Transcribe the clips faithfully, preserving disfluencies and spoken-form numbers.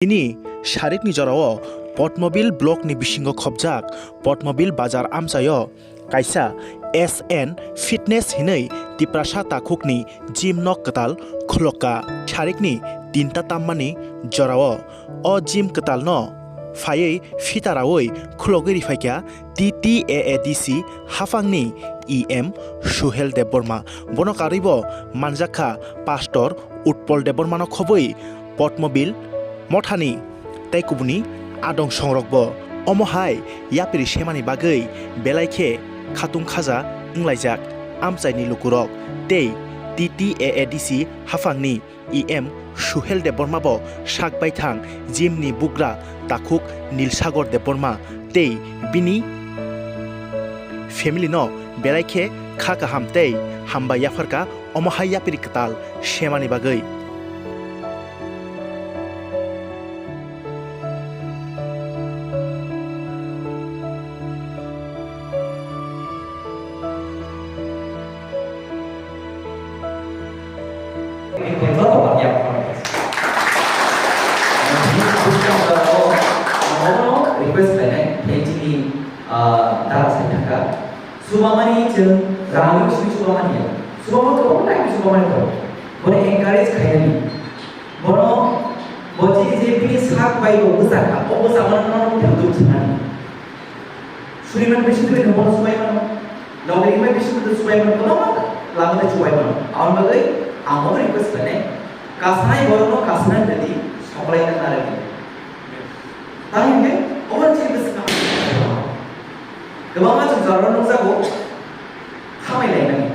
Tini sarikni jorao Potmobil blockni bisingo khobjak Potmobil bazar amchaio kaisa S N Fitness hinwi Tiprasa takhukni gym nok kwtal khulokka. Sarikni tinta tammani jorao o gym kwtalno phaiwi fitarawi khulogwi riphaikha T T A A D C haphangni E M Suhel Debbarma. Bono karwibo manjakha Pastor Utpal Debbarmano khobwi Potmobil mothani tei kubuni adong songrokbo. Omo hai yapri semani bagwi belai khe khatung khaja wnglaijak amchaini lukurok tei T T A A D C haphangni E M Suhel Debbarma bo sak baithang gym ni bugra takhuk Nilsagor Debbarma tei bini family no belai khe kha kaham tei hambai yapharkha omo hai yapri kwtal semani bagwi. Request khlainai, thank you, ah, dara sai thangkha. Chubamani chwng rangni bising chubamani ya. Chubama kwbang time chubamani tongo. Bono encourage khainani. Bono bo chini je bini sak bai bo bwsa kha, o bwsa mano mano khe duk sanani. Suriman bising twi no bono chubai mano. Nogri mai bising twi chubai mano, kwbangma lama twi chubai mano. Aboni bagwi ang bono request khlainai. Kasanai borokno kasanai rwdi, soklaina narwdi. Tamo hwnkhe obo chini bwskango kwbangma chwng jorao nukjago, khamai laimani.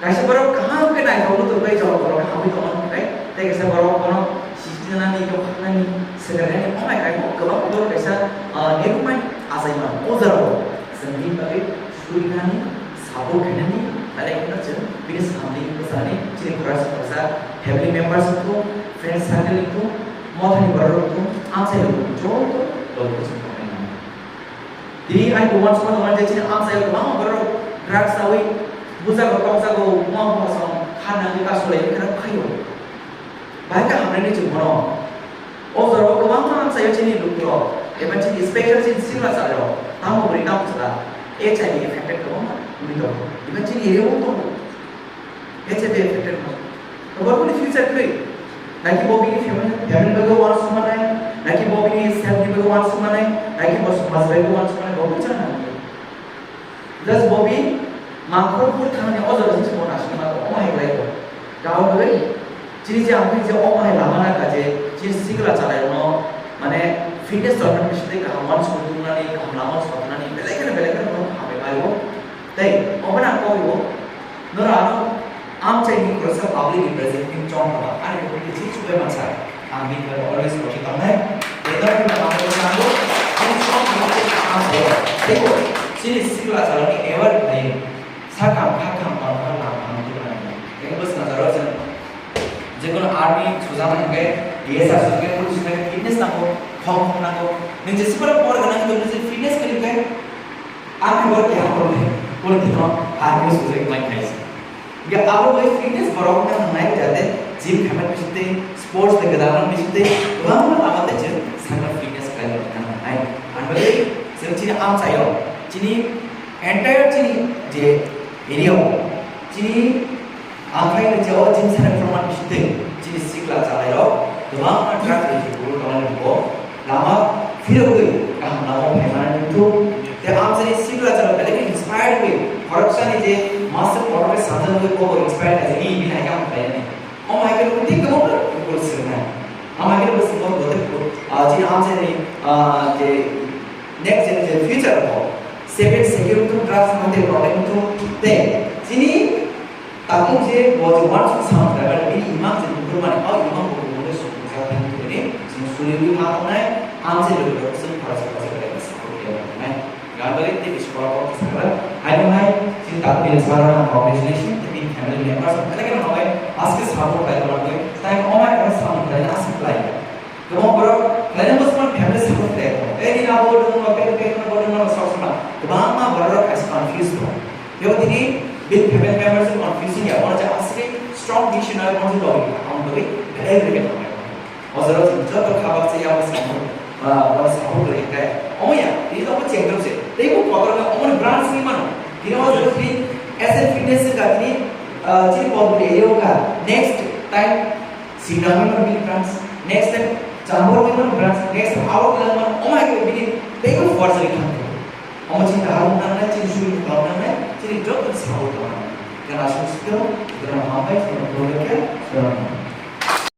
Kaisa borok kaham khe naithok nukhung tei jora borok hamwi tongmani hwnkhe, tei kaisa borok bono sijna nani, yokharnani, swkang nani, wngnai kaimo kwbangma borok kaisa, ah, nirokmai achaima o jorao chwng bini bagwi surinani, support khainani, belai kheno chwng bini samni bwsani chini khoroksa khoroksa family members wngthung, friend circle wngthung, mothani borok wngthung, amchaini wngthung, joto logi chwng tongmani nango. Tini ani bo uansukma tongo je chini amchaio kwbangma borok drugs chawi bujago, tokjago, buma buma song kha nangwi kasu lai wngkha khaio. Bahai khe hamnani chwng bono. O jorao kwbangma amchaio chini lukurok, eba chini special chini sikla chalairok, tamo bwrwi tamo chwla, H I V affected kwbangma wngwi tongo. Eba chini area o tongo. H I V affected wngkha. Borokni future kwrwi. Naki bo bini family, family bagwi uansukmanai, naki bo bini self ni bagwi uansukmanai, naki bo somaj bagwi uansukmanai, bo bwchang nangya. Just bo bi mangkhor pur thangni o jaga se bo naisingma tongo, omo hai khlai tongo. Karon bagwi chini je ang je omo hai lama nangkha je chini sikla chalairokno mane fitness development bisingtwi kaham uansukmung tubunani, kaham lama soknani, belai kheno belai kheno borok hambai bai o. Tei obono ang kok rwo, norok ano amchaini khoroksa public representative chong kha ba, ani kok rwdi chubai mansa, ang bini bagwi always kochi tongnai. Tei norokni bagwi ang kok rwo, ang chong kha ba, ang sayo. Teibo chini sikla chalani aware khlai, sakam khakam tongkha lam ang tubunai. Tei bwskango chwng jekono army sujana hwnkhe, D S R sujana hwnkhe, police hwnkhe fitness nango, khong khong nango. Nwng jeswk phano por gwnang wngtong, nwng je fitness kwrwi khe, Ang bo keha problem, problem no army sujak mai khaisa. Ge abo bai fitness borok na nai jate gym khaima bisingtwi, sports de gada bisingtwi, kwbangma lama tei je sakno fitness khlai nai. Ang bai jeng chini amchaio, chini entire chini je area o, chini Ang khai rwchao chini sana proman bisingtwi chini sikla chalairok kwbangma drugs rwchwi buru tongnai bo lama phirogwi kaham lama phaimani wngthung. Tei amchaini sikla chalai belai khe inspired wngwi khoroksani je master kotor khe sanjak wngwi bo inspired khaijak, "Ee, bini hai khe ang khlainani." Omo hai khe wngwi tei kwbangma rukul swngnai. Omo hai khe bo swngkha bo tei, ah, chini amchaini, ah, je next gen je future rok second second wngthung, drugs wngthung, problem wngthung tei chini Takung je bo je uansuk sam driver bini imang je nuhur mani, o imang bo bo le sukung jak thani thani chwng suriwi ma tongnai, ang je logi rok chwng khoroksa khoroksa belai khe support khe tongnai. Gandari tei bisi borok kok sakra, hai bo hai chini takung bini chwla rok congratulation tei bini family members rok belai khe no bai aske support khlai tongmani, tai o mai khe support khlai aswk khlai. Kwbangma borok khlaina bwswkmani family support khlai tongo. Tei nini abo dwngno, tei tei kheno bo dwngno sok sokma. Kwbangma borok kaisa confuse tongo. Tei tini bini family members confusing ya, bono je aswk strong decision nai bono je logi kha, aboni bagwi belai belai khe tongmani. Ojaro chwng joto kha baksa yabo sabu, ah, bono sabu kwrwi hwnkhe. Omo ya, tini tongmo chengdrop se. Teibo kotor khe omoni branch wngwi mano. Tini o jora tini S N Fitness wngkha tini, ah, chini Kolkata area o kha. Next time Singnamwi mano bini branch. Next time Chambor wngwi mano branch. Next time abo wngwi mano. Omo hai khe bini teibo force wngwi thangkhe. Omo chini kaham nangnai, chini suri kaham nangnai, chini joto sabu tongmani. Kena sung sikiro, sikiro hambai, sikiro hambai.